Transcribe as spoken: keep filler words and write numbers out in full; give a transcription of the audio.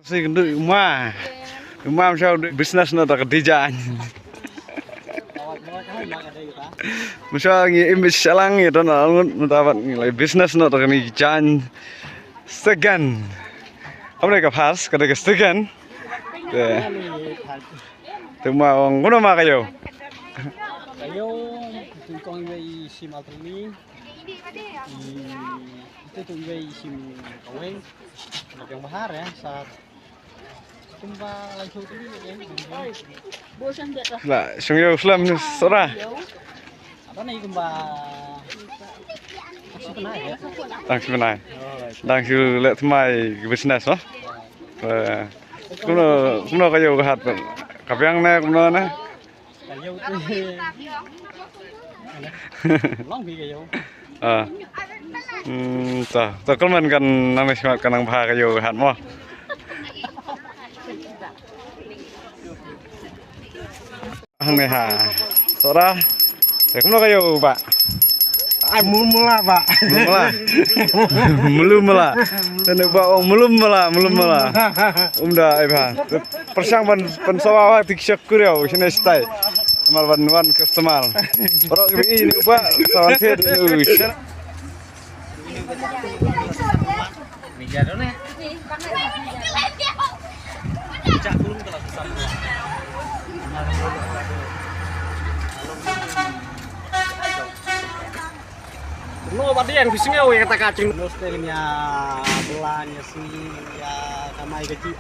Sngewdei ma. Ma mynshwa business noh da ka design. Mynshwa ngi im shalang ngi don ngut mynta bad ngi la business noh da kane ka design. Second. Kam dei ka first, ka dei ka second. Te. Te ma ong kumno ma ka ïew. Ka ïew, tu kong iwei i shim alter ni. I, tu tu iwei i shim kaweng. Ka biang bha re, sa kumba lai shu tu ni. La, shong ïew slem ni sora. Ata ni kumba. Tang shi bnai. Tang shi bnai. Tang shu leh thymmai business, no? Eh, kumno, kumno ka ïew ka hat, ka biang ne kumno ne? Ka ïew te. Long phi ka ïew. Ah. Hmm, ta, ta kyrmen kan nang ne smat kan nang bha ka ïew ka hat mo. Hangne ha. Sora. Te kumno ka ïew ba? Ai, mul mula ba. Mul mula. Mul mula. Te ne ba ong mul mula, mul mula. Um da ai ba. Pyrshang ban, ban sawa ba tik shak kuriaw shine stai. Mar ban wan customer. Ro ki ini ba sawan sed. No ba dien ku sngew ïa kata ka jingno stel ïa blan ïa sngi ïa kamai ka ji.